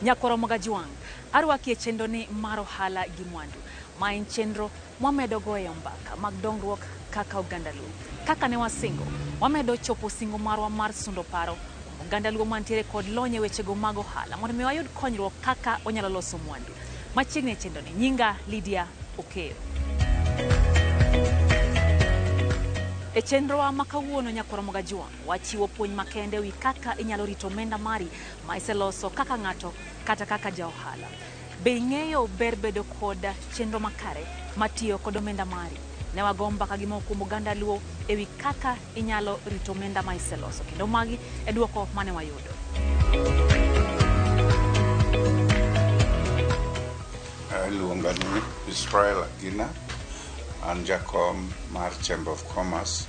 Nyakwar Omoga Jwang', arwaki e chenroni mar ohala gi mwandu. Ma en chenro mwamedo goyo mbaka mag dongruok kaka oganda Luo. Kaka ne wasingo, wamedo chopo singo marwa mar sundo paro kuom oganda Luo mantiere kod lony e wechego mag ohala mondo mi wayud konyruok kaka wanyalo loso mwandu. Machiegni e chenroni, nyinga Lydia Okeyo. E chenrowa ma kawuono Nyakwar Omoga Jwang', wachiwo puonj makende wi kaka inyalo rito omenda mari ma iseloso kaka ng'ato kata kaka ja ohala. Be ing'eyo ber bedo kod chenro makare matiyo kod omenda mari? Ne wago mbaka gi moko kuom oganda Luo e wi kaka inyalo rito omenda ma iseloso kendo magi e dwoko mane wayudo. Iluonga ni Israel Agina, an jakom mar Chamber of Commerce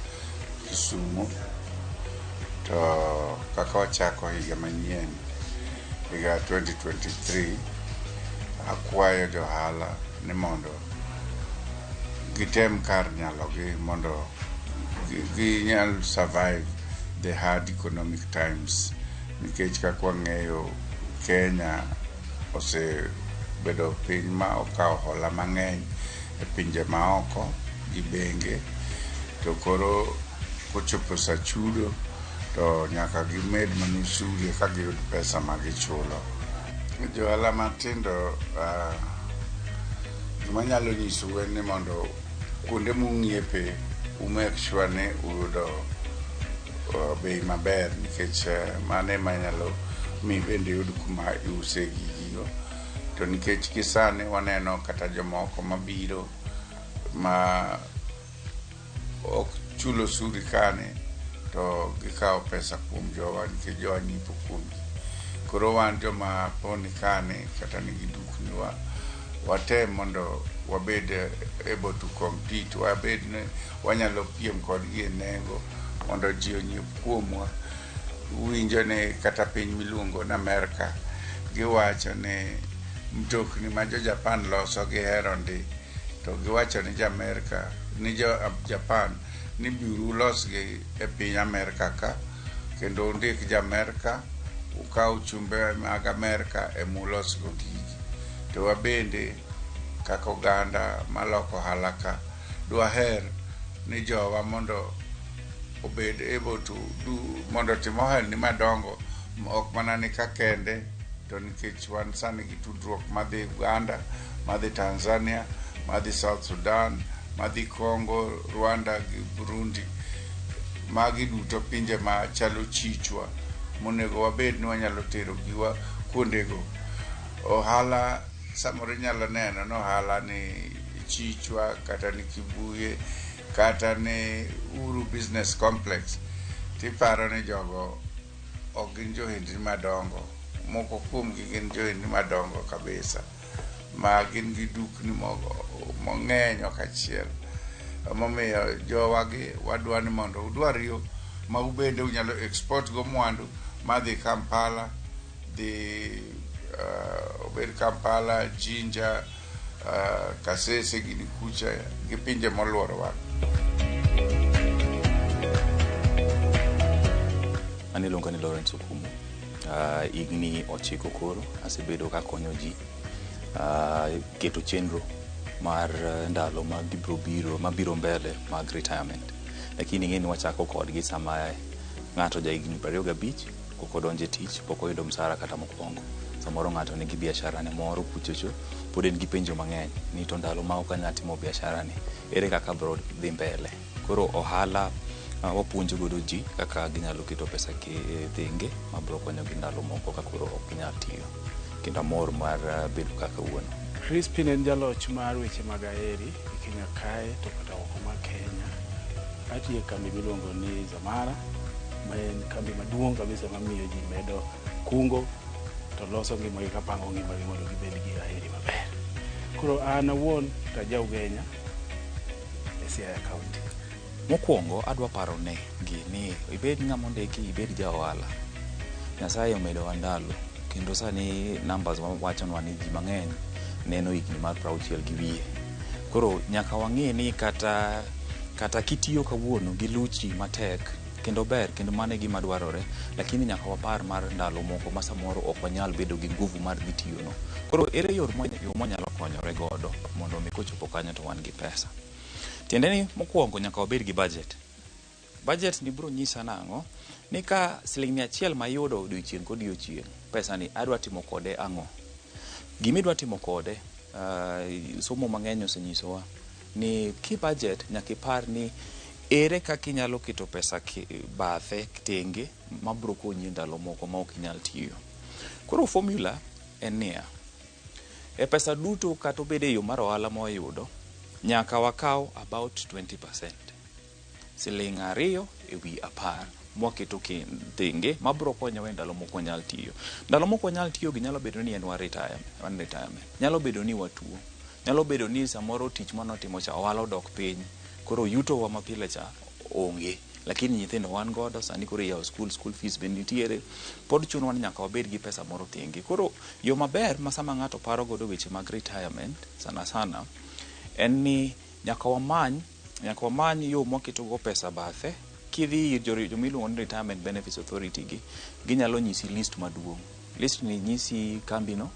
Kisumu. To kaka wachako higa manyien, higa 2023, akwayo johala ni mondo gitem kar nyalogi mondo ginyal survive the hard economic times nikech kaka wang'eyo Kenya osebedo piny ma okawo hola mang'eny e pinje maoko gi benge to koro kochopo sa chudo to nyaka gimed mana osuru eka giyud pesa ma gichulo. Johala matindo gima anyalo nyisou en ni mondo kuonde mung'iepe u make sure ni uyudo bei maber nikech mano ema nyalo mi bende iyud kuma iuse gigigo. To nikech gi sani waneno kata jomoko mabiro ma ok chul osuru kani to gikawo pesa kuom jowa nikech jowa nyiepo kuom ji. Koro wan joma po ni kani kata nigi dukni wa watem mondo wabed able to compete, wabed ni wanyalo piem kodgi e nengo mondo ji onyiep kuomwa. Uwinjo ni kata piny miluongo ni Amerka giwacho ni mtokni ma jo Japan loso gihero ndi to giwacho ni jo Amerka ni jo Japan ni biuru ulosgi e piny Amerka ka kendo undik jo Amerka ukaw chumbe mag Amerka ema ulosgo gigi. To wabende kaka oganda maloko ohala ka dwaher ni jowa mondo obed able to do mondo otim ohelni madongo ok mana ni ka kende to nikech wan sani gi tudruok madhi Uganda, madhi Tanzania, madhi South Sudan, madhi Congo, Rwanda gi Burundi. Magi duto pinje machalo chichwa monego wabed ni wanyalo tero giwa kuondego. Ohala samoro inyalo neno ni ohala ni Chichwa kata ni Kibuye kata ni Uru Business Complex tiparo ni jogo ok gin johendni madongo. Moko kuomgi gin johendni madongo kabisa ma gin gi dukni mang'eny ok achiel. Emomiyo jowagi wadwa ni mondo udwar yo ma ubende unyalo export go mwandu madhi Kampala, dhi obed Kampala, Jinja, Kasese gini kucha gi pinje moluorowa. An iluonga ni Lawrence Okumu. Higni 9 koro asebedo kakonyo ji keto chenro mar ndalo ma gibiro biro mabiro mbele mag retirement. Lakini ing'e ni wachako kodgi sama ng'ato ja higni 25 pok odonjo e tich, pok oyudo msara kata mokwongo. Samoro ng'ato nigi biashara ne moro kuchocho, pod en gi penjo mang'eny ni to ndalo ma ok anyal timo biashara ni, ere kaka abro dhi mbele. Koro ohala wapuonjo godo ji kaka ginyalo keto pesa thenge mabro konyogi ndalo moko ka koro ok ginyal tiyo. Kendo amor mar bedo ka kawuono. Crispin en jaloch mar weche mag aheri e Kenya kae to kata oko mar Kenya. Atiyo e kambi miluongo ni Zamara, ma en kambi maduong' kabisa mamiyo ji medo kungo to loso ngimagi kapango ngimagi mondo gibed gi aheri maber. Koro an awuon to aja Ugenya e Siaya County. Mokwongo adwa paro ne gi ni ibed ng'ama ondiki, ibed ja ohala. Nyasaye omedowa ndalo kendo sani numbers wachonwa ni ji mang'eny neno higni mar 60 gi wiye. Koro nyaka wang'e ni kata kitiyo kawuono gi luchi matek Kendo ber, kendo mano e gima dwarore, lakini nyaka wapar mar ndalo moko ma samoro ok wanyal bedo gi nguvu mar dhi tiyo no. Koro ere yor yo mwanyalo konyore godo mondo mi kochopo kanyo to wan gi pesa? Tiende ni mokwongo nyaka wabed gi budget. Budget ni biro nyisa nang'o? Ni ka siling 100 mayudo odiochieng' kodiochieng', pesa ni adwa timo kode ang'o? Gima idwa timo kode, somo mang'eny osenyisowa ni ki budget nyaka ipar ni ere kaka inyalo keto pesa bathe tenge mabiro konyi e ndalo moko ma ok inyal tiyo. Koro formula en niya, e pesa duto kata obed e yo mar ohala mwayudo, nyaka wakaw about 20%. Siling 2 ewi 10 mwaketo tenge mabiro konyowa e ndalo mok wanyal tiyo. Ndalo mok wanyal tiyo gi nyalo bedo ni en wa retire, wan retirement. Nyalo bedo ni watuo. Nyalo bedo ni samoro tich manotimo cha ohala odok piny. Koro yuto wa mapile cha onge. Lakini nyithindo wan godo sani koro iyawo school, school fees be nitiere. Pod chunowa ni nyaka wabed gi pesa moro tenge. Koro yo maber ma sama ng'ato paro godo weche mag retirement sana sana en ni nyaka wamany yo mwaketo go pesa bathe. Kidhi ir joma iluongo ni Retirement Benefits Authority gi, ginyalo nyisi list maduong'. List ni nyisi kambi no,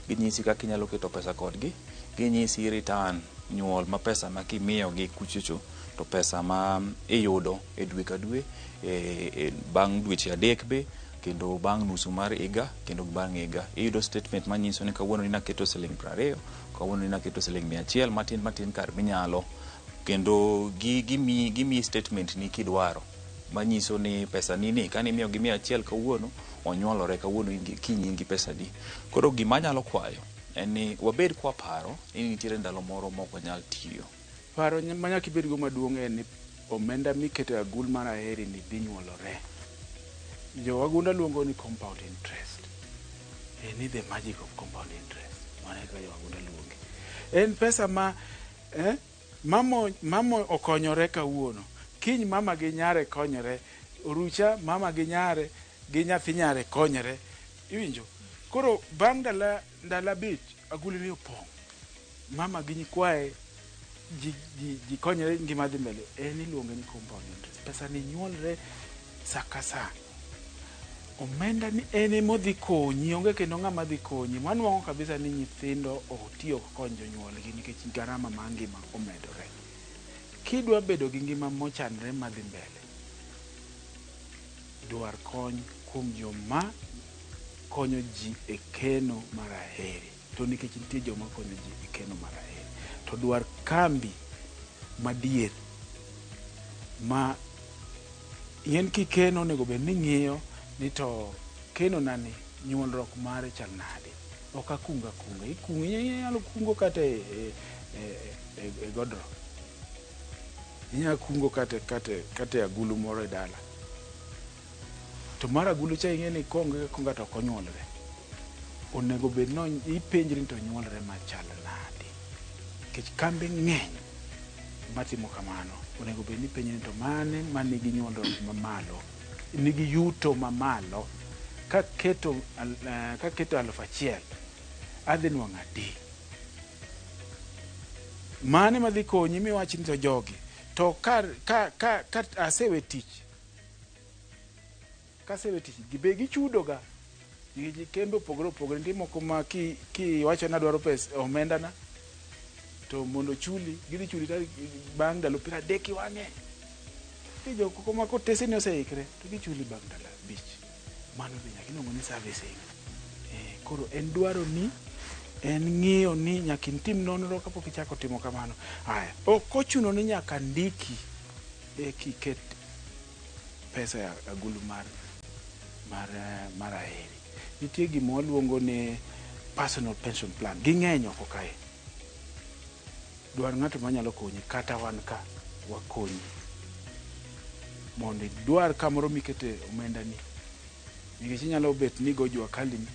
ginyisi kaka inyalo keto pesa kodgi, ginyisi return nyuol ma pesa ma kimiyogi kuchocho to pesa ma iyudo e dwe ka dwe e bang' dweche 3 be kendo bang' nusu mar higa kendo bang' higa iyudo statement manyiso ni kawuono ni naketo siling 20, kawuono ni naketo siling 100 matin matin kar minyalo kendo gimiyi statement ni kidwaro manyiso ni pesa ni ni kane imiyogi 100 kawuono onyuolore kawuono kiny in gi pesa di. Koro gima anyalo kwayo en ni wabed kwaparo ni nitiere ndalo moro mok wanyal tiyo. Paro ma nyaka ibedgo maduong' en ni omenda miketo e agul mar aheri ni dhi nyuolore. Jo wagunda luongo ni compound interest. En ni the magic of compound interest. Mano e kaka jo wagunda luonge. En pesa ma mama okonyore kawuono. Kiny mama gi nyare konyore. Orucha mama gi nyare gi nyathi nyare konyore. Iwinjo? Koro bang' ndalo 5 agulu ni opong'. Mama gi nyikwaye ji konyore ngima dhi mbele. En iluonge ni compound interest. Pesa ni nyuolre sa ka sa. Omenda ni en emodhi konyi, onge kendo ng'ama dhi konyi. Wanwang'o kabisa ni nyithindo ok ti ok kony jonyuolgi nikech garama mar ngima omedore. Kidwa bedo gi ngima mochanre madhi mbele, dwar kony kuom joma konyo ji e keno mar aheri. To nikech nitie joma konyo ji e keno mar aheri. To dwar kambi madier ma ing'en kikeno onego bed ni ing'iyo ni to keno na ni nyuolruok mare chal nade. Ok akung akunga. Ikungo inyalo kungo kata e godro. Inyalo kungo kata e agulu moro e dala. To mar agulu cha ing'e ni konge akunga to ok onyuolre. Onego bed ni ipenjri ni to onyuolre machal nade. Nikech kambe ng'eny matimo kamano. Onego bed ni ipenjri ni to mane manigi nyuolruok mamalo, nigi yuto mamalo. Kaketo 1000 adhi nwang'o adi. Mane madhi konyi miwach ni to jogi to ka asewe tich kasewe tich be gichudo ga nikech kembe opogore opogore nitie moko ma kiwacho ni adwaro pesa omenda na to mondo chuli gidhi chuli tarik bang' ndalo 30 iwang'e. Nitie jok ma kotese ni oseikre to gichuli bang' ndalo 5. Mano be nyaka iluongo ni servicing. Koro en dwaro ni en ng'iyo ni nyaka itim nonro kapok ichako timo kamano. Aya, ok ochuno ni nyaka ndiki eka iket pesa e agulu mar aheri. Nitie gima waluongo ni personal pension plan. Ging'eny oko kae. Dwar ng'ato manyalo konyi kata wan ka wakonyi. Mondo idwar kamoro mikete omenda ni. Nikech inyalo bet ni igo jua kali ni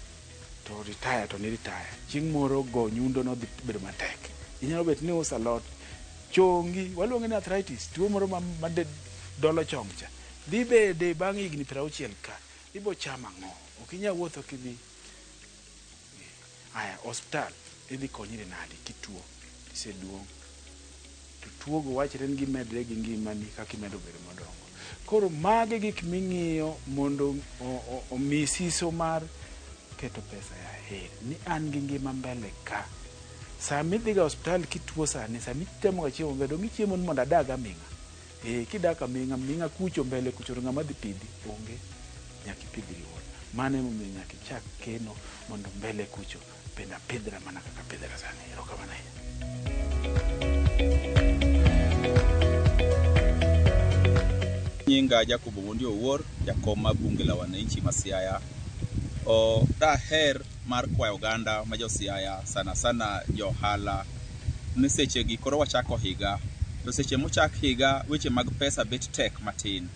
to retire to ni retire. Chieng' moro go nyundo no dhi bedo matek. Inyalo bet ni iuso alot, chongi, waluonge ni arthritis, tuo moro ma dolo chong cha. Dhi bede bang' higni 60 ka, ibo chamo ang'o? Ok inyal wuotho kidhi. Aya, osiptal idhi konyri nade kituo tiseduong'. To tuo go wachre ni gimedre gi ngimani kaka imedo bedo madongo. Koro Koro magi gik ming'iyo mondo omi siso mar keto pesa e Aheri ni an gi ngima mbele ka. Sama idhiga osiptal kituo sani, sama itemo ga chiemo maber, donge ichiemo ni mondo adag aming'a? Eh, kidak aming'a, ming'a kucho mbele kucho to ng'ama dhi pidhi onge. Nyaka ipidhri iwuon. Mano emomiyo nyaka ichak keno mondo mbele kucho bende apidhra mana kaka apidhra sani. Erokamano ahinya. Nyinga Jacob Omondi Owuor, jakom mar bunge la wananchi ma Siaya. Daher mar kwayo oganda ma jo Siaya, sana sana jo ohala, ni seche gi koro wachako higa, to seche mochak higa weche mag pesa bet tek matin.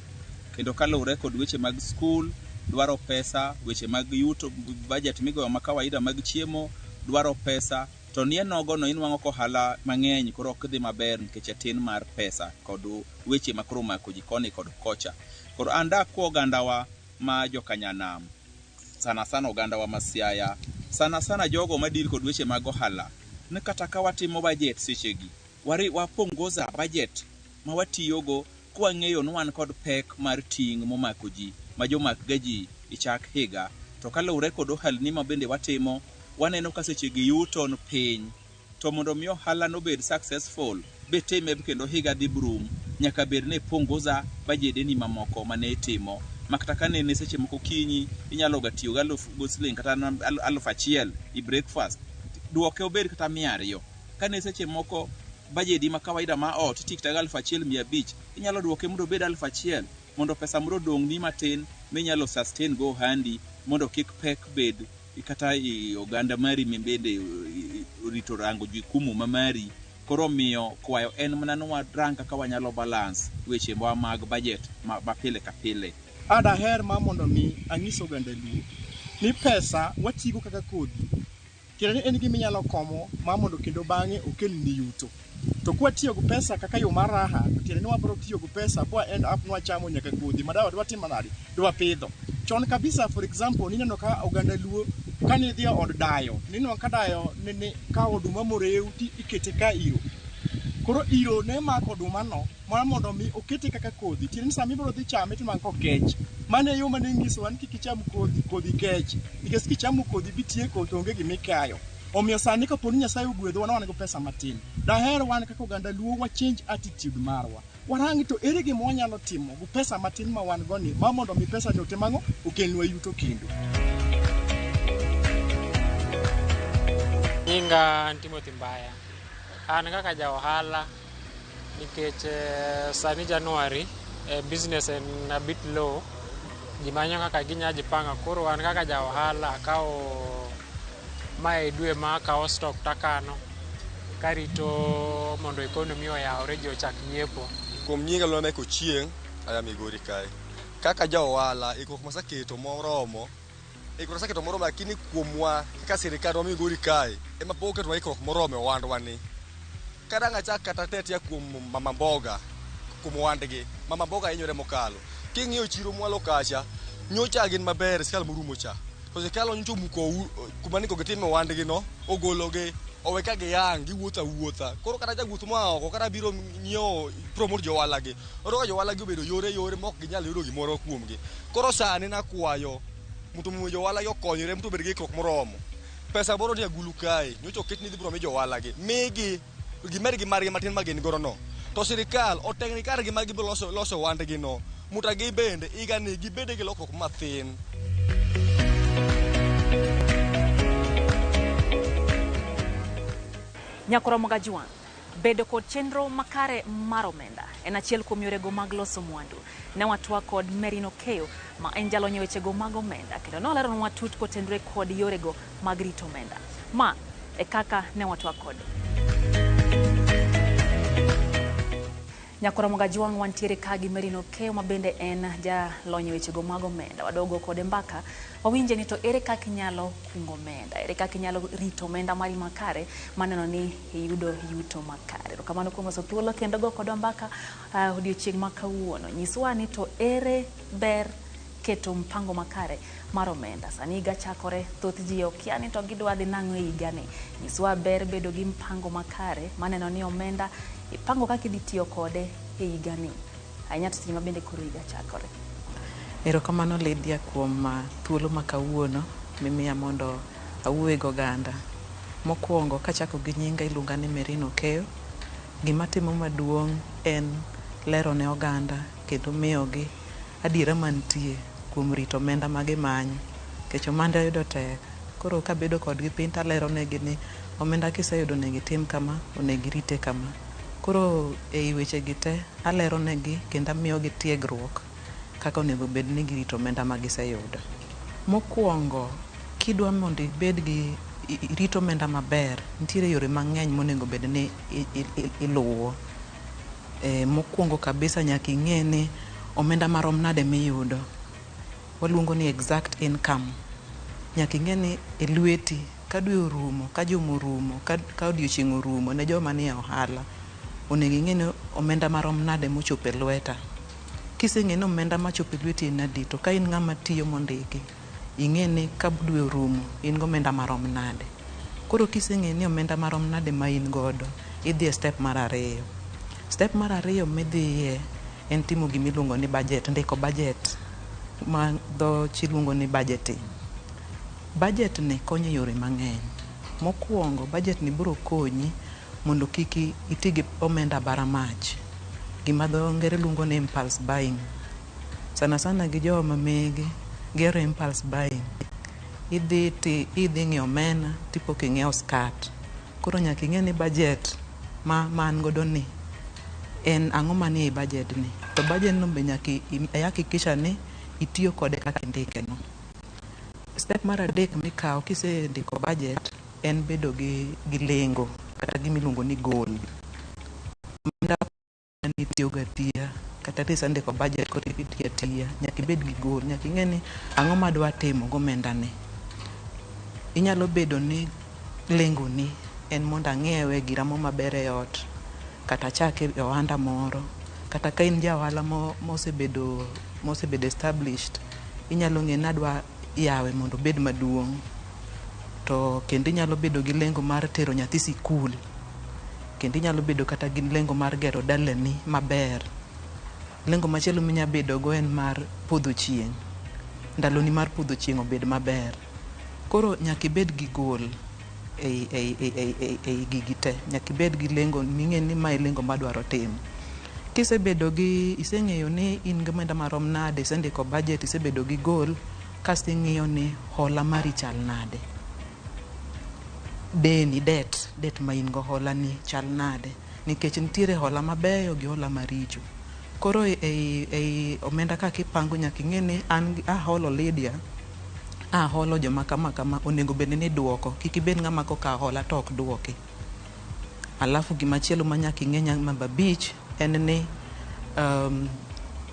Kendo kaluwore kod weche mag skul, dwaro pesa, weche mag yuto, budget migoyo ma kawaida mag chiemo, dwaro pesa, to nie nogo no inwang'o ka ohala mang'eny koro ok dhi maber nikech tin mar pesa kod weche ma koro omako ji koni kod kocha. Koro an dakwa ogandawa ma jokanyanam, sana sana ogandawa ma Siaya, sana sana jogo madil kod weche mag ohala, ni kata ka watimo budget sechegi, wapunguza budget ma watiyogo kwang'eyo ni wan kod pek mar ting' momako ji, ma jomak ga ji e chak higa. To kaluwore kod ohalni ma bende watimo, waneno ka sechegi yuto ni piny. To mondo mi ohala no bed successful, bitime kendo higa dhi brum, nyaka bed ni punguza bajedeni mamoko mane itimo. Ma kata ka nene seche moko okinyi, inyalo ga tiyo gi siling kata 1,000 i breakfast, duoke obed kata 200. Kane seche moko bajedi ma kawaida ma ot iti kata gi 1,500, inyalo duoke mondo obed 1,000, mondo pesa moro odong'ni matin minyalo sustain go ohandi, mondo kik pek bed kata i oganda mari mibende rito rango jukumu ma mari. Koro miyo kwayo en mana ni warang kaka wanyalo balance weche wa mag budget ma pile ka pile. Adaher mar mondo mi anyis oganda Luo ni pesa watigo kaka kodhi, kendo ni en gima inyalo komo mar mondo kendo bang'e okelni yuto. To kwatiyo gi pesa kaka yo mar raha, to tiende ni wabiro tiyo gi pesa bwa end up nwachamo nyaka kodhi ma dawa dwatimo nade, dwapidho. Chon kabisa, for example, nineno ka oganda Luo kane idhi e od dayo, nineno ka dayo nene kawo oduma morew ti ikete ka iro. Koro iro ne mako oduma no mar mondo mi okete kaka kodhi. Tiende ni sama ibiro dhi chame to inwang'o kokech. Mano e yo mane nyisowa ni kik icham kodhi, kodhi kech. Nikech kichamo kodhi bitieko to onge gima ikayo. Omiyo sani kapo ni Nyasaye ogwedhowa ni wan gi pesa matin, daher wan kaka oganda Luo wa change attitude marwa. Warang to ere gima wanyalo timo gi pesa matin ma wan go ni, ma mondo mi pesa ni otim ang'o, okelnwa yuto kendo. Nyinga en Timothy Mbaya. An kaka ja ohala, nikech sani January, business en a bit low, ji manyo kaka ginya jipanga. Koro an kaka ja ohala akawo mae dwe ma akawo stock takano karito mondo economy oyawre, ji ochak nyiepo. Kuom nyinga luonga Michael Ochieng', aya Migori kae. Kaka ja ohala, ikruok masaketo moromo, ikruok masaketo moromo, lakini kuomwa kaka sirikal wa Migori kae, ema pok oketwa ikruok moromo e ohandwa ni. Kadang' achak kata tetia kuom mama mboga, kuom ohandgi, mama mboga hinyore mokalo. King'iyo chiro mwalo kacha, nyocha gin maber, sirikal morumo cha. To sirikal nyocha omuko kuma nego gitime ohandgi no, ogologi, owe ka giyang', giwuotho awuotha. Koro kata jawuoth moa oko, kata biro nyiewo promote jo ohala gi, oyudo ka jo ohala gi obedo yore yore ma ok ginyal yudo gimoro kuomgi. Koro sani nakwayo mondo mi jo ohala gi okonyre, mondo obed gi ikruok moromo. Pesa moro ni agulu kae, nyocha oket ni ibiro mi jo ohala gi, migi gimed gi margi matin ma gin godo no. To sirikal otengni kargi ma gibiro loso ohandgi no, mondo gi bende higa ni gibed gi lokruok mathin. Nyakoromo Gajwang', bedo kod chenro makare mar omenda en achiel kuom yorego mag loso mwandu. Ne watwa kod Merino Keyo ma en jalony e wechego mag omenda kendo noleronwa matut kotenore kod yorego mag rito omenda. Ma e kaka ne watwa kode. Nyakoromo Gajwang' wantiere ka gi Merino Keyo ma bende en jalony e wechego mag omenda. Wadogo kode mbaka, wawinje ni to ere kaka inyalo kungo omenda, ere kaka inyalo rito omenda mari makare maneno ni iyudo yuto makare. Erokamano kuom loso thuolo kendo go kodwa mbaka odiochieng' ma kawuono. Nyiswa ni to ere ber keto mpango makare mar omenda. Sani higa chakore, thoth ji okia ni to gidwa dhi nang'o e higani. Nyiswa ber bedo gi mpango makare maneno ni omenda ipango kaka idhi tiyo kode e higani. Ahinya to seche ma bende koro higa chakore. Erokamano Lydia kuom thuolo ma kawuono mimiya mondo awuoye goganda. Mokwongo kachako gi nyinga iluonga ni Merino Okeyo. Gima timo maduong' en lero ne oganda kendo miyogi adiera mantie kuom rito omenda ma gimanyo. Nikech omenda yudo tek. Koro kabedo kodgi piny talero negi ni omenda kiseyudo onego itim kama, onego irite kama. Koro ei weche gi te, alero negi kendo amiyogi tiegruok kaka onego bed ni girito omenda ma giseyudo. Mokwongo, kidwa mondo ibed gi irit omenda maber, nitiere yore mang'eny monego bed ni iluwo. Mokwongo kabisa nyaka ing'e ni omenda marom nade miyudo. Waluongo ni exact income. Nyaka ing'e ni e lweti ka dwe orumo, ka juma orumo, ka odiochieng' orumo ne joma nie ohala, onego ing'e ni omenda marom nade mochopo e lweta. Kiseng'e ni omenda machopo e lweti en adi, to ka in ng'ama tiyo mondiki, ing'e ni ka dwe orumo, in gomenda marom nade. Koro kiseng'e ni omenda marom nade ma in godo, idhi e step mar ariyo. Step mar ariyo midhiye en timo gimiluongo ni budget, ndiko budget ma dho chi luongo ni budgeting. Budget ni konyo e yore mang'eny. Mokwongo, budget ni biro konyi mondo kik iti gi omenda bara mach. Gima dho ngere luongo ni impulse buying. Sana sana gi joma mege gihero impulse buying. Idhi ti idhi ng'iewo omena tipo king'iewo skat. Koro nyaka ing'e ni budget ma an godo ni en ang'o manie budget ni. To budget no be nyaka i hakikisha ni itiyo kode kaka indike no. Step mar adek mikawo kisendiko budget en bedo gi lengo kata gimiluongo ni goal. Omenda itiyogo atiya kata kisendiko budget koro itiyo atiya nyaka ibed gi goal nyaka ing'e ni ang'o madwa timo gomenda ni. Inyalo bedo ni lengo ni en mondo ang'iewe gira mo maber e ot kata achake ohanda moro kata ka in ja ohala mosebedo established inyalo ng'e ni adwa yawe mondo obed maduong'. To kendo inyalo bedo gi lengo mar tero nyathi sikul. Kendo inyalo bedo kata gi lengo mar gero dalani maber. Lengo machielo minya bedo go en mar podho chieng'. Ndaloni mar podho chieng' obed maber. Koro nyaka ibed gi goal ei gigi te. Nyaka ibed gi lengo ming'e ni mae e lengo madwaro timo. Kisebedo gi iseng'eyo ni in gi omenda marom nade, isendiko budget, isebedo gi goal, kasto ing'iyo ni hola mari chal nade. Deni, debt, debt ma in go hola ni chal nade. Nikech nitiere hola mabeyo gi hola maricho. Koro ei omenda kaka ipango nyaka ing'e ni an aholo Lydia, aholo joma kama kama, onego bed ni iduoko. Kik ibed ng'ama kokawo hola to ok duoki. Alafu gimachielo ma nyaka ing'e namba abich en ni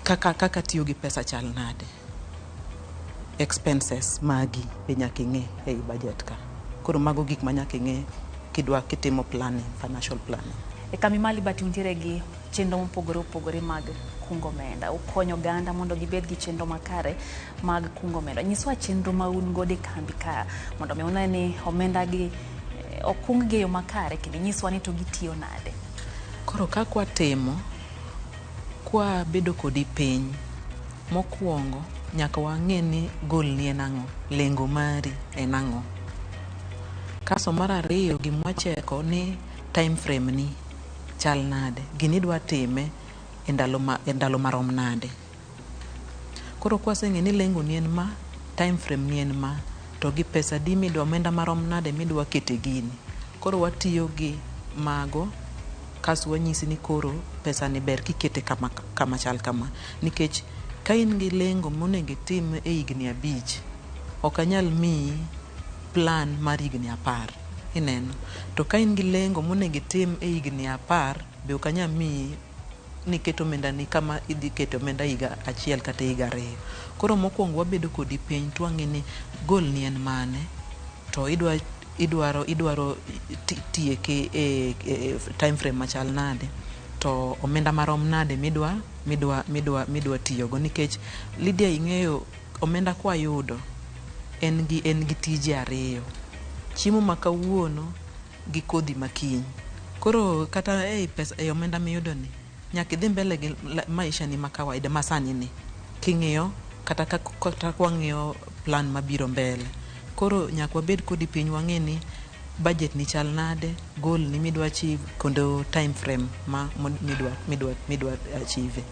kaka tiyo gi pesa chal nade. Expenses magi be nyaka ing'e ei budget ka. Koro mago gik ma nyaka ing'e kidwa kitimo planning, financial planning. E kambi mar Liberty untiere gi chenro mopogore opogore mag kungo omenda. Ukonyo oganda mondo gibed gi chenro makare mag kungo omenda. Nyiswa chenro ma un godo e kambi ka mondo mi une ni omenda gi okung gi e yo makare kendo inyiswa ni to gitiyo nade. Koro kaka watimo, kwa bedo kodi piny, mokwongo nyaka wang'e ni goal ni en ang'o, lengo mari en ang'o. Kasto mar ariyo gima wacheko ni time frame ni chal nade, gini idwa time e ndalo marom nade. Koro kwaseng'e ni lengo ni en ma, time frame ni en ma, to gi pesa adi midwa, omenda marom nade midwa kete gini. Koro watiyo gi mago kasto wanyisi ni koro pesa ni ber kikete kama, kama chal kama. Nikech ka in gi lengo monego itim e higni 5, ok anyal miyi plan mar higni 10. Ineno? To ka in gi lengo monego itim e higni 10, be ok anyal miyi ni ket omenda ni kama idhi keto omenda higa achiel kata higa 2. Koro mokwongo wabedo kodi piny to wang'e ni goal ni en mane, to idwaro tieke e time frame machal nade, to omenda marom nade midwa tiyogo. Nikech Lydia ing'eyo omenda kwayudo en gi tije ariyo. Chiemo ma kawuono gi kodhi ma kiny. Koro kata ei pesa, ei omenda miyudo ni, Nyaka idhi mbele gi maisha ni ma kawaida ma sani ni. King'iyo kata ka kata kwang'iyo plan mabiro mbele. Koro nyaka wabed kodi piny wang'e ni budget ni chal nade, goal ni midwa achieve kendo time frame ma midwa achieve.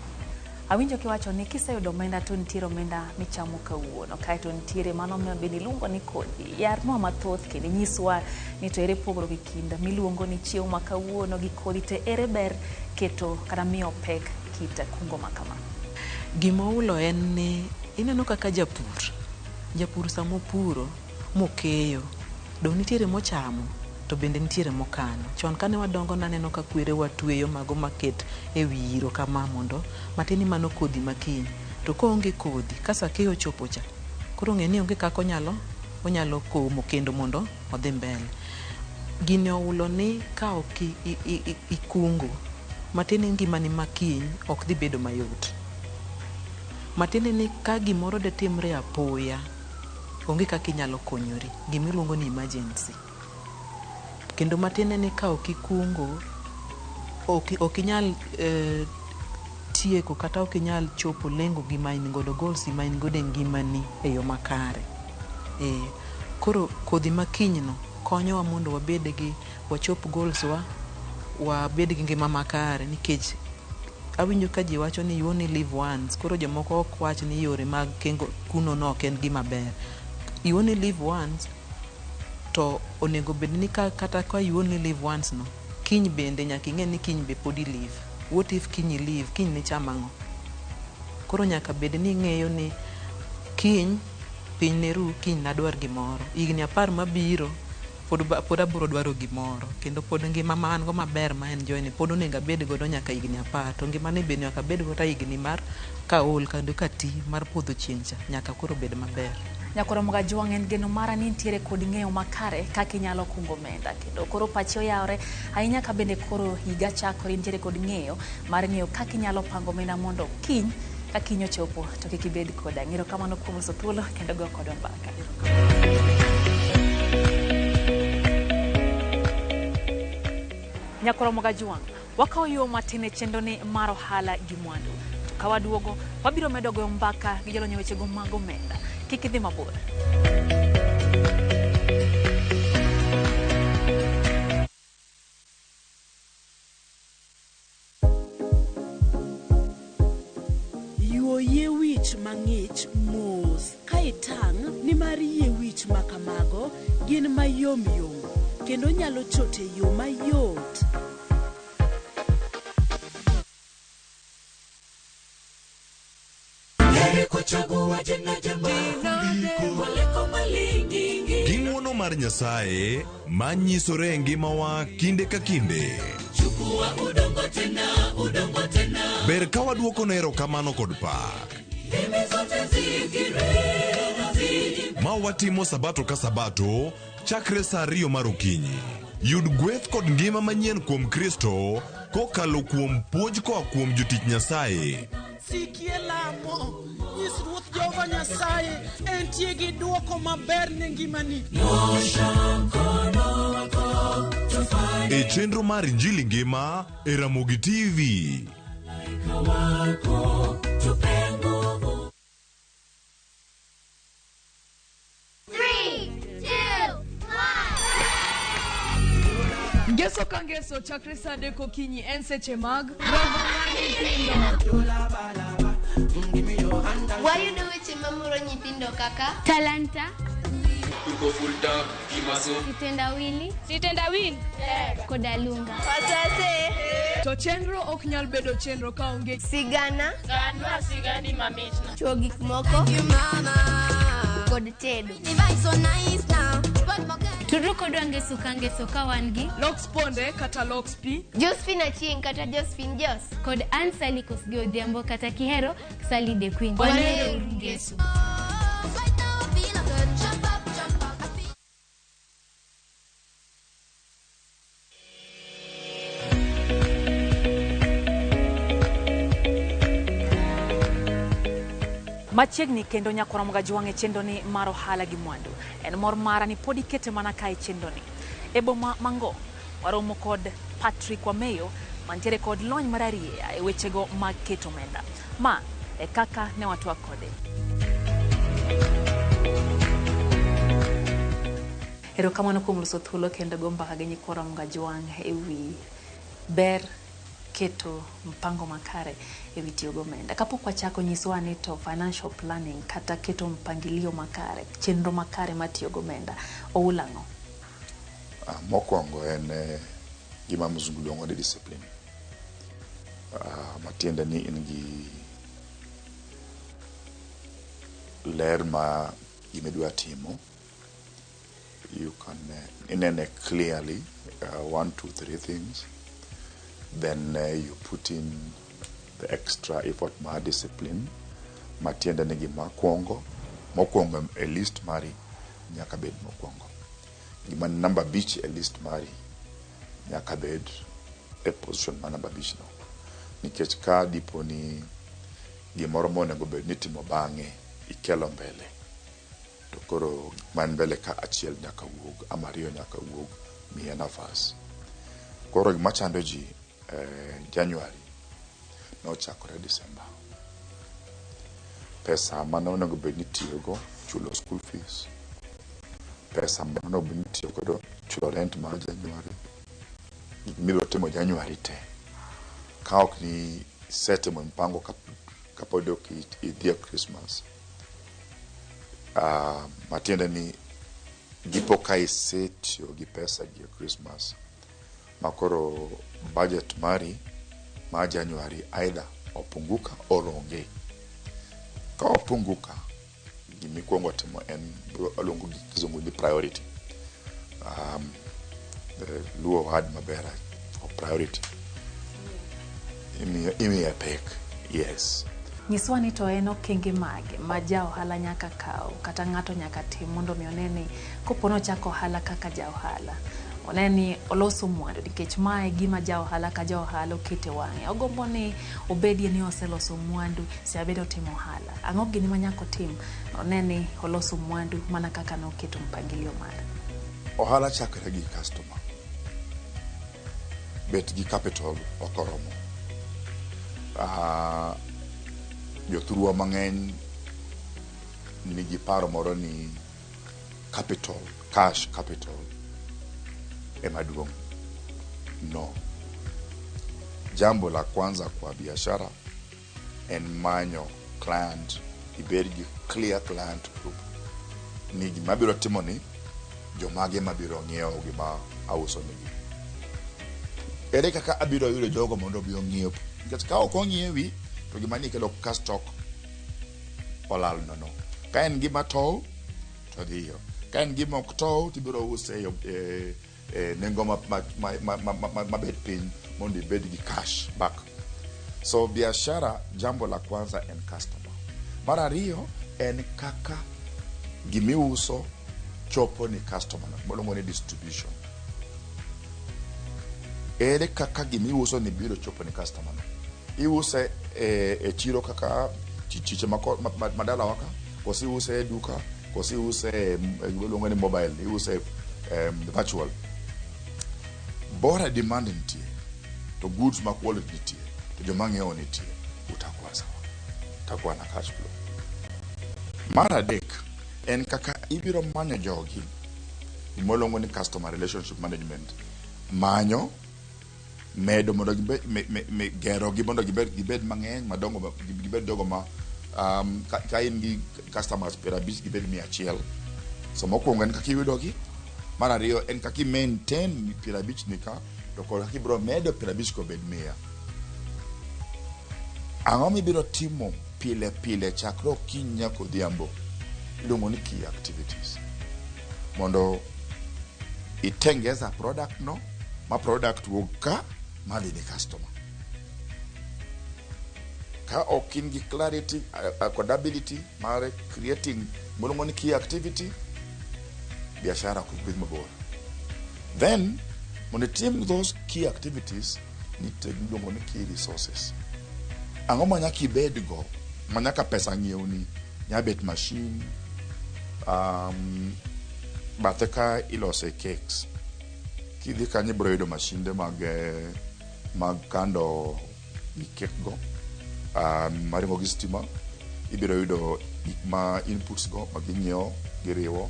Awinjo kiwacho ni kiseyudo omenda to nitiere omenda michamo kawuono, kaeto nitiere mano ma bende iluongo ni kodhi. Yarnwa mathoth kendo inyiswa ni to ere pogruok e kind miluongo ni chiemo ma kawuono gi kodhi to ere ber keto kata miyo pek kit kungo ma kama. Gima ohulo en ni ineno kaka japur, japur sama opuro mokeyo, dong' nitiere mochamo to bende nitiere mokano. Chon kane wadongo naneno ka kwerewa tweyo mago maket e wi iro kama mondo matin ni mano kodhi ma kiny. To koonge kodhi, ka sa keyo ochopo cha, koro ng'e ni onge kaka onyalo komo kendo mondo odhi mbele. Gini ohulo ni ka ok ikungo, matiende ni ngimani ma kiny ok dhi bedo mayot. Matiende ni ka gimoro detimre apoya, onge kaka inyalo konyori, gimiluongo ni emergency. Kendo matiende ni ka ok ikungo, ok inyal tieko kata ok inyal chopo lengo gi ma in godo, goals ma in godo e ngimani e yo makare. Koro kodhi ma kiny no konyowa mondo wabed gi, wachop goals wa, wabed gi ngima makare nikech awinjo ka ji wacho ni you only live once. Koro jomoko ok wach ni yore mag kengo kuno no ok en gima ber. You only live once, to onego bed ni kata ka you only live once no, kiny bende nyaka ing'e ni kiny be pod i live. What if kiny i live, kiny nicham ang'o? Koro nyaka bed ni ing'eyo ni kiny piny ne ru, kiny nadwar gimoro. Higni 10 mabiro pod abiro dwaro gimoro. Kendo pod ngima ma an go maber ma enjoy ni pod onego abed godo nyaka higni 10. To ngimani be nyaka abed go ta higni mar kaol kendo kati mar podho chieng' cha nyaka koro bed maber. Nyakoro Mgajwang' en geno mara ni nitiere kod ng'eyo makare kaka inyalo kungo omenda kendo koro pachi oyawre ahinya ka bende koro higa chakore nitiere kod ng'eyo mar ng'eyo kaka inyalo pango omenda mondo kiny ka kiny ochopo to kik ibed koda. Erokamano kuom loso thuolo kendo goyo kodwa mbaka. Nyakoro Mgajwang', wakawo yo matin e chenro ni mar ohala gi mwandu. To ka waduogo, wabiro medo goyo mbaka gi jolony e wechego mag omenda. Kik idhi mabor. Yuo yie wich mang'ich mos ka itang' nimar yie wich ma kamago gin mayom yom kendo nyalo chot e yo mayot. Gi ng'wono mar Nyasaye ma nyisore e ngimawa kinde ka kinde. Ber ka waduokone erokamano kod pak. Ma watimo sabato ka sabato chakre sa 2 mar okinyi. Yud gweth kod ngima manyien kuom Kristo kokalo kuom puonj koa kuom jotich Nyasaye. Sikie lamo, nyis Ruoth Jehova Nyasaye entie gi dwoko maber ne ngimani. E chenro mar Injili Ngima e Ramogi TV. 3, 2, 1. Ngeso ka ngeso chakre sa 3 okinyi en seche mag romo mar nyithindo. Wayudo weche mamoro nyithindo kaka talanta, kitendawili, Sitendawili koda lunga. To chenro ok nyal bedo chenro kaonge sigana, Ganwa sigani mamitna. chuo gik moko kod tedo. Tudru kodwa ngeso ka ngeso ka wan gi Lox Ponde kata Lox P, Josephine Achieng' kata Josephine Jos kod Ann Sally Kosgei Odhiambo kata Kihero Sally the Queen. Wanero ngeso. Machiegni kendo Nyakoro Mgajwang' e chenro ni mar ohala gi mwandu. En mor mara ni pod ikete mana ka e chenro ni. E boma ma Ngong, waromo kod Patrick Wameyo mantiere kod lony mararieya e wechego mag keto omenda. Ma e kaka ne watwak kode. Erokamano kuom loso thuolo kendo go mbaka gi nyikwa Ramogi Ajwang' ewi ber keto mpango makare ewi tiyo gomenda. Kapok wachako nyiswa ni to financial planning kata keto mpangilio makare, chenro makare mar tiyo gomenda, oul ang'o? Mokwongo en gima mzungu luongo ni discipline. Matiende ni in gi ler ma gima idwa timo. You can inene clearly one, two, three things. Then you put in the extra effort mar discipline. Matiende ni gima kwongo, mokwongo e list mari nyaka bed mokwongo. Gima namba 5 e list mari nyaka bed e position mar namba 5 no. Nikech ka dipo ni gimoro monego bed ni itimo bang'e ikelo mbele, to koro man mbele ka achiel nyaka wuog ama ariyo nyaka wuog miye nafas. Koro gima chando ji January nochakore December. Pesa mane onego bed ni itiyogo chulo school fees, pesa mane onego bed ni itiyo godo chulo rent mar January, gik mibiro timo January te. Ka ok ni isetimo mpango kapod ok idhi e Christmas. Matiende ni dipo ka isetiyo gi pesa gi e Christmas makoro budget mari mar January either opunguka or onge. Ka opunguka, gimikwongo timo en waluongo gi kizungu ni priority. Luo word maber for priority. Imiye pek, yes. Nyiswa ni to en okenge mage ma ja ohala nyaka kaw kata ng'ato nyaka tim mondo mi one ni kopo nochako ohala kaka ja ohala, one ni oloso mwandu nikech mae gima ja ohala ka ja ohala okete wang'e. Ogombo ni obedie ni oseloso mwandu sama bende otimo ohala. Ang'o gini ma nyaka otim one ni oloso mwandu mana kaka noketo mpangilio mare? Ohala chakre gi customer. Bet gi capital ok oromo. Jothurwa mang'eny nigi paro moro ni capital, cash capital ema duong'. No. Jambo la kwanza kwa biashara en manyo client, ibed gi clear client group. Ni gima abiro timo ni, jomage mabiro ng'iewo gima auso negi. Ere kaka abiro yudo jogo mondo obi ong'iew? Nikech ka ok ong'iewi, to gima ni kelo ka stock olal nono. Ka en gima tow, to dhiyo. Ka en gima ok tow, tibiro use e nengo mabet piny mondo ibed gi cash back. So biashara, jambo la kwanza en customer. Mar ariyo en kaka gimiuso chopo ni customer no, miluongo ni distribution. Ere kaka gimiuso ni biro chopo ni customer no? Iuse e chiro kaka chiche madalawa ka, koso iuse e duka, koso iuse e gimiluongo ni mobile, iuse virtual. Bora demand nitie, to goods ma quality nitie, to joma ng'iewo nitie, utakuwa sawa. Utakuwa na cash flow. Mar adek en kaka ibiro manyo jogi, gima ni customer relationship management. Manyo, medo mondo gibed, gero gi mondo gibed mang'eny madongo, gibed jogo ma ka in gi customers 50 gibed 100. So mokwongo en kaka iyudogi, mar ariyo en kaka i maintain 50 ni ka, to kod kaka ibiro medo 50 kobed 100. Ang'o mibiro timo pile pile chakre okinyi nyaka odhiambo? Iluongo ni key activities. Mondo itengeza product no, ma product wuog ka madhi ne customer. Ka ok in gi clarity kod ability mar creating miluongo ni key activity, biashara ok bi dhi mabor. Then, mondo itim those key activities, nitie gimiluongo ni key resources. Ang'o ma nyaka ibed go, ma nyaka pesa ng'iewni, nya bet machine, bathe ka ilose cakes. Kidhi kanyo ibiro yudo mashinde mag Mag kando gik kek go maringo gi stima, ibiro yudo gik ma inputs go ma ginyiewo giriwo.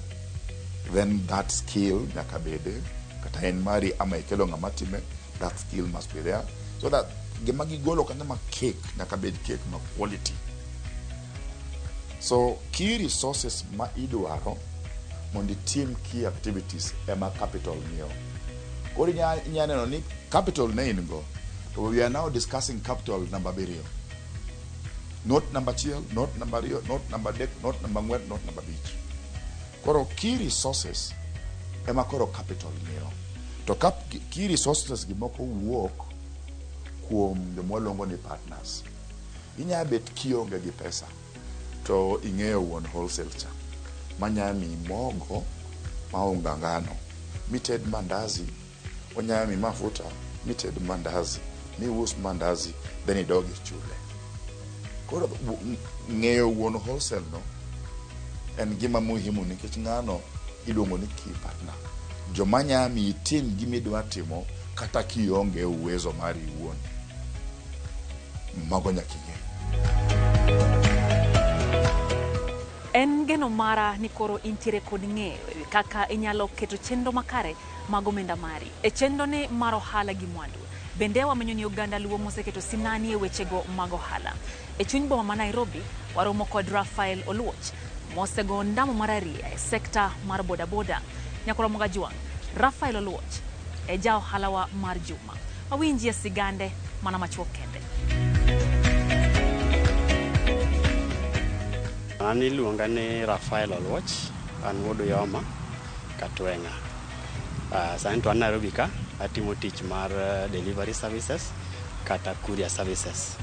Then that skill nyaka bede, kata en mari ama ikelo ng'ama time, that skill must be there so that gima gigolo kanyo ma cake nyaka bed cake ma quality. So key resources ma idwaro mondo itim key activities ema capital ng'iyo. Koro inya neno ni capital ne in go, to we are now discussing capital namba abiriyo, not namba achiel, not namba ariyo, not namba adek, not namba ang'wen, not namba abich. Koro key resources ema koro capital ng'iyo. To key resources gi moko wuok kuom joma waluongo ni partners. Inya bet kionge gi pesa to ing'eyo wuon wholesale cha manya miyi mogo ma unga ngano mited mandazi, onya miyi mafuta mited mandazi, mius mandazi, then idog ichule. Koro ng'eyo wuon wholesale no en gima muhimu, nikech ng'ano iluongo ni key partner, joma nya miyi itim gimidwa timo kata kionge uwezo mari iwuon. Mago nyaka ing'e. En geno mara ni koro intiere kod ng'eyo ewi kaka inyalo keto chenro makare mag omenda mari. E chenro ni mar ohala gi mwandu, bende wamenyo ni oganda Luo moseketo sinani e wechego mag ohala. E chuny boma ma Nairobi, waromo kod Rafael Oluoch, mosego ndamo mar ariyo e sekta mar bodaboda. Nyakoromoga Jwang', Rafael Oluoch e ja ohalawa mar juma. Wawinjie sigande mana machuok kende. An iluonga ni Rafael Oluoch, an wuod Uyoma, Katweng'a. Sani to an Nairobi ka, atimo tich mar delivery services kata courier services.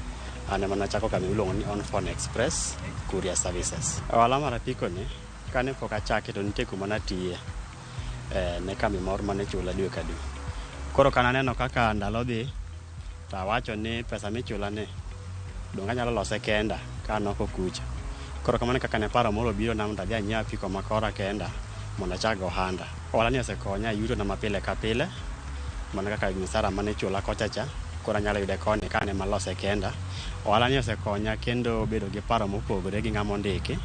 An ema nachako kambi miluongo ni On Phone Express Courier Services. Ohala mar apiko ni, kane pok achake to nitie kuma natiye ne kambi moro mane chula dwe ka dwe. Koro ka naneno kaka ndalo dhi, to awacho ni pesa michula ni, donge anyalo lose kenda ka an oko kucha. Koro kamano kaka ne paro moro obiro na mondo adhi anyiew apiko ma kora kenda mondo achak go ohanda. Ohala ni osekonya e yuto na mapile ka pile, mana kaka misara mane ichula kocha cha, koro anyalo yude koni ka an ema alose kenda. Ohala ni osekonya kendo bedo gi paro mopogore gi ng'ama ondiki.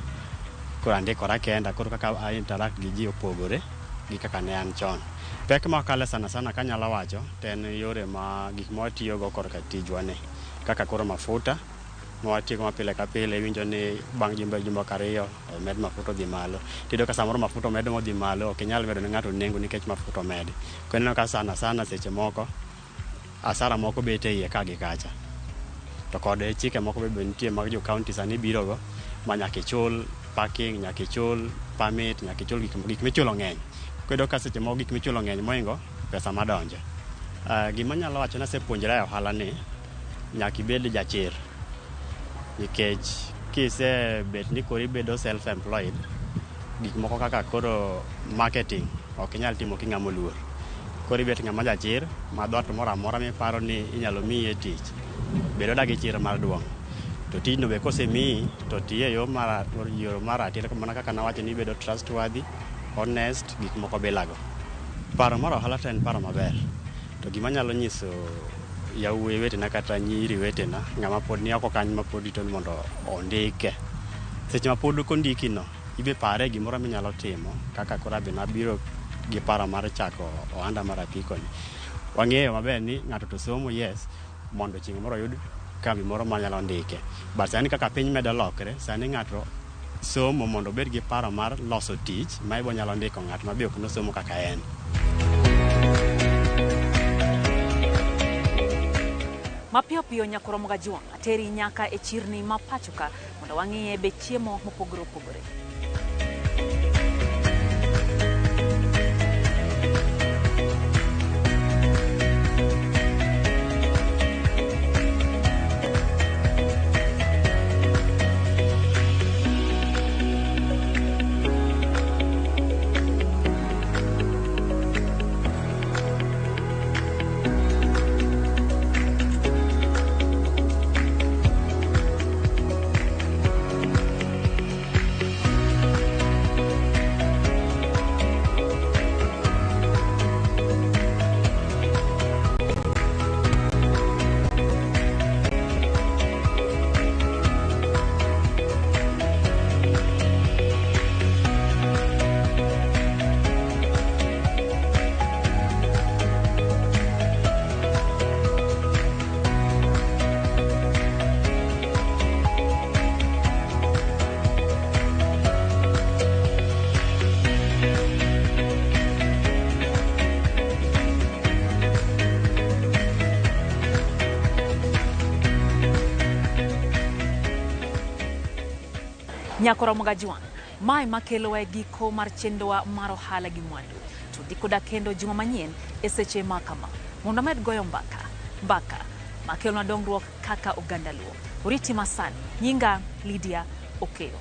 Koro andikora kenda, koro kaka a interact gi ji opogore gi kaka ne an chon. Pek ma wakale sana sana kanyalo wacho, to en yore ma gik ma watiyogo korka tijwa ni. Kaka koro mafuta, ma watiyogo ma pile ka pile, iwinjo ni bang' jumbe jumbe ariyo omed mafuta odhi malo. Tiyudo ka samoro mafuta omed modhi malo, ok inyal medo ne ng'ato nengo nikech mafuta omedi. Koro ineno ka sana sana seche moko, asara moko bet e iye ka gi kacha. To kod chike moko be nitie mag jo county sani birogo, ma nyaka ichul parking, nyaka ichul permit, nyaka ichul gik michulo ng'eny. Koro iyudo ka seche moko gik michulo ng'eny mohingo pesa madonjo. Gima anyalo wacho ni asepuonjora e ohala ni, nyaka ibed jachir. Nikech kisebet ni koro ibedo self employed, gik moko kaka koro marketing ok inyal timo king'ama oluor. Koro ibet ng'ama jachir, ma dhoot moro amora miparo ni inyalo miye tich, bed oda gi chir mar duong'. To tijno be kosemiyi, to tiye e yo mar ratiro, mana kaka nawacho ni ibedo trustworthy, honest, gik moko bilago. Paro mar ohala to en paro maber. To gima anyalo nyiso yawuoyi wetena kata nyiri wetena, ng'ama pod ni oko kanyo ma pod rito ni mondo ondike. Seche ma pod ok ondiki no, ibe pare gimoro minyalo timo, kaka koro abe nabiro gi paro mar chako ohanda mar apiko ni. Wang'eyo maber ni ng'ato to somo, yes, mondo chieng' moro oyud kambi moro manyalo ndike. But sani kaka piny medo lokre, sani ng'ato somo mondo obed gi paro mar loso tich ma ibo nyalo ndiko ng'at ma be ok nosomo kaka en. Mapiyo piyo Nyakoromoga Jwang' ateri nyaka e chirni ma pacho ka mondo wang'iye be chiemo mopogore opogore. Nyakora Mogajwang', mae makelowa e giko mar chenrowa mar ohala gi mwandu. To dhi koda kendo juma manyien e seche ma kama. Mondo wamed goyo mbaka, mbaka makelonwa dongruok kaka oganda Luo. Oriti masani, nyinga Lydia Okeyo.